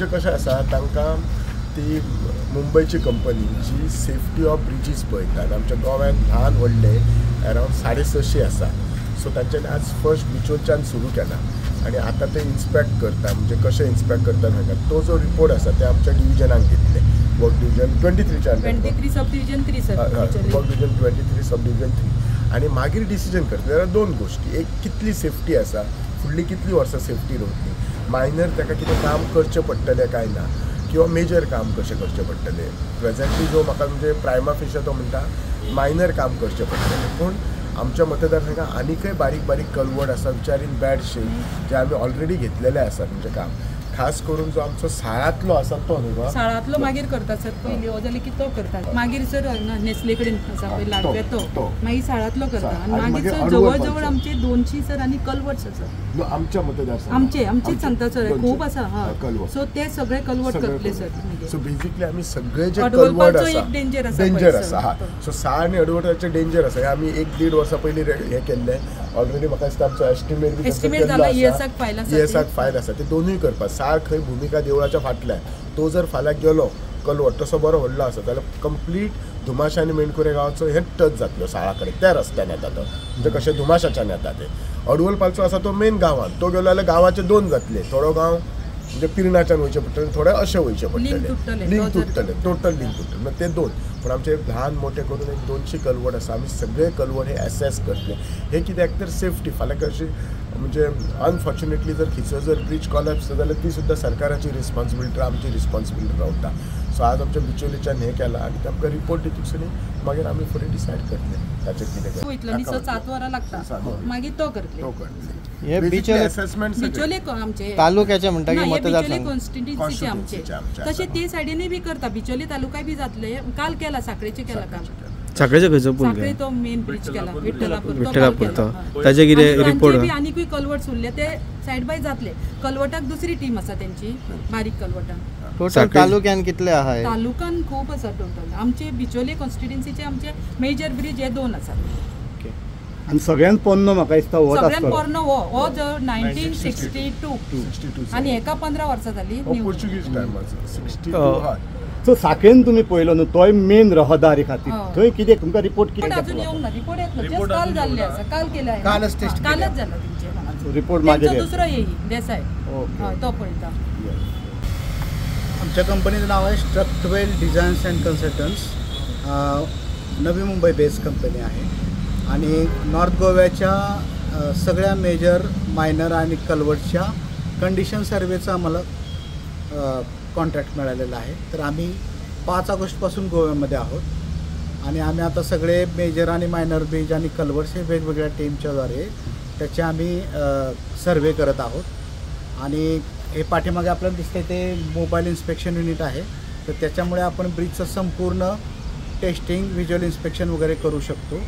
कशें आसा तांकां ती मुंबयची कंपनी जी सेफ्टी ऑफ ब्रिजीस पळयतात आमच्या गोव्यान ल्हान व्हडले अरावंड 650 आसा. सो तांच्यांनी आज फर्स्ट बिचोलच्यान सुरू केला आनी आतां ते इन्स्पेक्ट करता, म्हणजे कशें इन्स्पेक्ट करता सांगा. तो जो रिपोर्ट आसा ते आमच्या डिविजनाक दितले. वर्क डिविजन 23च्या 23 sub division 3 sir, work division 23 sub division 3 आनी मागीर डिसिजन करतले. जाल्यार दोन गोश्टी, एक कितली सेफ्टी आसा, फुडली कितली वर्सां सेफ्टी उरतली, मायनर ताका कितें काम करचें पडटलें काय ना, किंवा मेजर काम कशें करचें पडटलें. प्रेजेंटली जो म्हाका म्हणजे प्रायमा फेशा तो म्हणटा मायनर काम करचें पडटलें, पूण आमच्या मतदारसंघात आनीकय बारीक बारीक कलवड आसा which are in bad shape, जे आमी ऑलरेडी घेतलेले आसात. म्हणजे काम खास करून जो आमचो साळांतलो आसा तो न्हू, साळांतलो मागीर करता सर, पयलीं हो जालें की तो करता, मागीर सर नेस्ले कडेन आसा पळय लाडवे तो, मागीर साळांतलो करता आनी मागीर सर जवळ जवळ आमचे 200 सर आनी कलवट आसा आमच्या मतदार आमचे आमचेच सांगता सर, खूब आसा. हा, सो ते सगळे कलवट करतले सर. सो बेजिकली आमी सगळे जे कलवट आसा डेंजर आसा, डेंजर आसा. हा, सो साळ आनी अडवटाचे डेंजर आसा. हे आमी 1-1.5 वर्सां पयलीं हें केल्लें. ऑलरेडी म्हाका दिसता आमचो एस्टिमेट बी एस्टिमेट जाला, ईएसआक फायल आसा, ईएसआक फायल आसा. ते दोनूय करपाक साळ खंय भुमिका देवळाच्या फाटल्यान तो जर फाल्यां गेलो कलवट तसो बरो व्हडलो आसा जाल्यार कंप्लीट धुमाशा आनी मेणकुरे गांवाचो हें टच जातलो साळा कडेन, त्या रस्त्यान येता तो, म्हणजे कशें धुमाशाच्यान येता ते. अडवलपालचो आसा तो मेन गांवान, तो गेलो जाल्यार गांवाचे 2 जातले, थोडो गांव म्हणजे पिरणाच्यान वयचें पडटलें, थोडे अशें वयचें पडटलें, लिंक तुट्टलें, टोटल लिंक तुट्टलें. ते दोन पूण आमचे ल्हान मोठे करून एक 200 कलवट आसा. आमी सगळे कलवट हे एसेस करतले. हे कित्याक तर सेफ्टी फाल्यां कशी म्हणजे अनफॉर्च्युनेटली जर खिचो जर ब्रिज कॉलॅप्स जाल्यार ती सुद्दां सरकाराची रिस्पॉन्सिबिलिटी, आमची रिस्पॉन्सिबिलिटी रावता. सो आज आमच्या बिचोलीच्यान हें केलां आनी ते आमकां रिपोर्ट दितकीर मागीर आमी फुडें डिसायड करतले ताचें कितें. वयतलो न्ही सर, 7 वरां लागता, मागीर तो करतले, तो करतले. हे बिचोले असेसमेंट बिचोले आमचे तालुक्याचे म्हणटा की मतदारसंघ कॉन्स्टिट्युएन्सीचे आमचे, तशें ते सायडीनूय बी करता. बिचोली तालुकाय बी जातले. काल केला साखळेचे केला काम, साखळेचे खंयचो पूल साखळे तो मेन ब्रिज केला विठ्ठलापूर, विठ्ठलापूर तो ताजे कितें रिपोर्ट बी आनीकूय कलवट उरले ते सायड बाय जातले. कलवटाक दुसरी टीम आसा तेंची, बारीक कलवटाक. टोटल तालुक्यान कितले आहा? तालुक्यान खूब आसा टोटल. आमचे बिचोले कॉन्स्टिट्युएन्सीचे आमचे मेजर ब्रिज हे 2 आसात. आनी सगळ्यान पोन्नो म्हाका दिसता हो, सगळ्यान पोन्नो हो हो जो 1962 आनी हेका 15 वर्सां जाली, पोर्चुगीज टायमाचो 62. सो साखळेन तुमी पळयलो न्हू, तोय मेन रहदारी खातीर थंय कितें तुमकां रिपोर्ट कितें अजून येवंक ना? रिपोर्ट येतलो, जस्ट काल जाल्ले आसा, काल केला, कालच टेस्ट, कालच जाला तेंचे रिपोर्ट. मागीर दुसरो येई देसाय तो पळयता. आमच्या कंपनीचं नाव आहे Structwell designs and consultants, Navi Mumbai base company आहे आणि नॉर्थ गोव्याच्या सगळ्या मेजर, मायनर आणि कलवटच्या कंडिशन सर्वेचा आम्हाला कॉन्ट्रॅक्ट मिळालेला आहे. तर आम्ही 5 ऑगस्टपासून गोव्यामध्ये आहोत आणि आम्ही आता सगळे मेजर आणि मायनर ब्रिज आणि कलवर्ट्स हे वेगवेगळ्या टीमच्याद्वारे त्याचे आम्ही सर्वे करत आहोत. आणि हे पाठीमागे आपल्याला दिसते ते मोबाईल इन्स्पेक्शन युनिट आहे, तर त्याच्यामुळे आपण ब्रिजचं संपूर्ण टेस्टिंग, व्हिज्युअल इन्स्पेक्शन वगैरे करू शकतो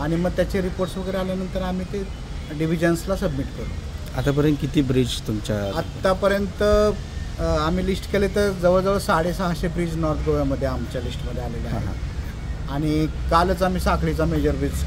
आणि मग त्याचे रिपोर्ट्स वगैरे आल्यानंतर आम्ही ते डिव्हिजन्सला सबमिट करू. आतापर्यंत किती ब्रिज तुमच्या? आत्तापर्यंत आम्ही लिस्ट केले तर जवळजवळ 650 ब्रिज नॉर्थ गोव्यामध्ये आमच्या लिस्टमध्ये आलेले आहेत. आणि कालच आम्ही साखळीचा मेजर ब्रिज,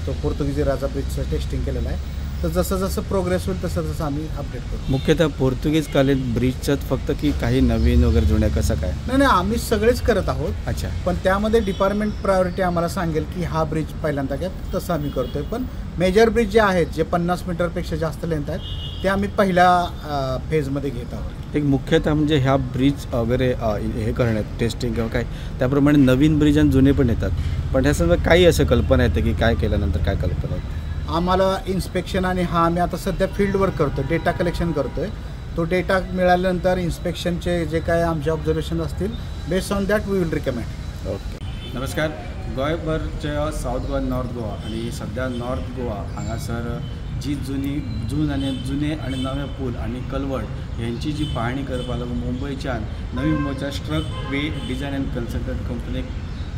तो पोर्तुगीज इराचा ब्रिजचं टेस्टिंग केलेलं आहे. तर जसं जसं प्रोग्रेस होईल तसं तसं आम्ही अपडेट करू. मुख्यतः पोर्तुगीज कालीन ब्रिजचं फक्त की काही नवीन वगैरे जुन्या कसं काय? नाही नाही, आम्ही सगळेच करत आहोत. अच्छा, पण त्यामध्ये डिपार्टमेंट प्रायोरिटी आम्हाला सांगेल की हा ब्रिज पहिल्यांदा घ्या, तसं आम्ही करतोय. पण मेजर ब्रिज जे आहेत, जे 50 मीटरपेक्षा जास्त लेंथ आहेत, ते आम्ही पहिल्या फेजमध्ये घेत आहोत. एक मुख्यतः म्हणजे ह्या ब्रिज वगैरे हे करण्यात टेस्टिंग किंवा काय त्याप्रमाणे नवीन ब्रिज आणि जुने पण येतात, पण ह्या संदर्भात काही असं कल्पना येते की काय केल्यानंतर काय कल्पना येते? आम्हाला इन्स्पेक्शन आणि हा आम्ही आता सध्या फील्डवर करतो, डेटा कलेक्शन करतो आहे. तो डेटा मिळाल्यानंतर इन्स्पेक्शनचे जे काय आमचे ऑब्झर्वेशन असतील, based on that we will recommend. Okay, नमस्कार. गोंयभरच्या सावथ गोवा, नॉर्थ गोवा आणि सध्या नॉर्थ गोवा हांगासर जी जुनी जून आनी जुने आनी नवे पूल आनी कलवट हेंची जी पाहणी करपाक लागून मुंबयच्यान नवी मुंबयच्या struck way design and consultant कंपनीक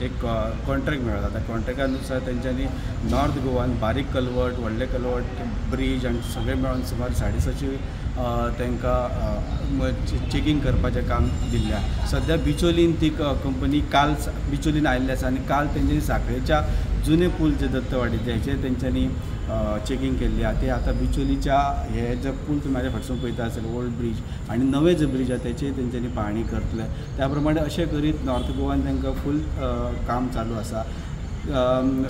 एक कॉन्ट्रॅक्ट मेळ्ळा. त्या कॉन्ट्रॅक्टानुसार तेंच्यांनी नॉर्थ गोवान बारीक कलवट, व्हडले कलवट, ब्रीज आनी सगळे मेळून सुमार 650 तांकां चेकींग करपाचें काम दिल्लें आसा. सद्या बिचोलीन ती कंपनी काल बिचोलीन आयिल्ली आसा आनी काल तेंच्यांनी सांखळेच्या जुने पूल जे दत्तवाडीचे हेचेर तेंच्यांनी चेकींग केल्ली आसा. ते आतां बिचोलीच्या हे जे पूल तुमी म्हाज्या फाटसून पळयता आसतले ओल्ड ब्रीज आनी नवे जे ब्रीज आसा तेचेर तेंच्यांनी पाहणी करतले. त्या प्रमाणे अशें करीत नॉर्थ गोवान तांकां फूल काम चालू आसा.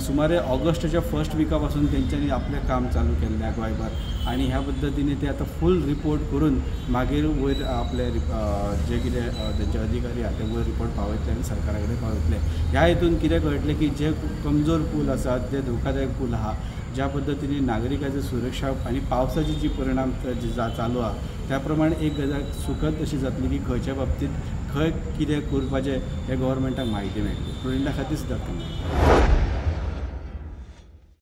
सुमारे ऑगस्टाच्या फर्स्ट विका पासून तेंच्यांनी आपलें काम चालू केल्लें आसा गोंयभर आनी ह्या पद्दतीन ते आतां फूल रिपोर्ट करून मागीर वयर आपले जे कितें तेंचे अधिकारी आसा ते वयर रिपोर्ट पावयतले आनी सरकारा कडेन पावयतले. ह्या हितून कितें कळटलें की जे कमजोर पूल आसात, जे धोकादायक पूल आहा, ज्या पद्दतीन नागरिकांची सुरक्षा आनी पावसाची जी परिणाम जी चालू आहा त्या प्रमाणे एक गजाल सुखद अशी जातली की खंयच्या बाबतींत खंय कितें करपाचें हें गव्हर्मेंटाक म्हायती मेळटली. प्रुडंटा खातीर सुद्दां.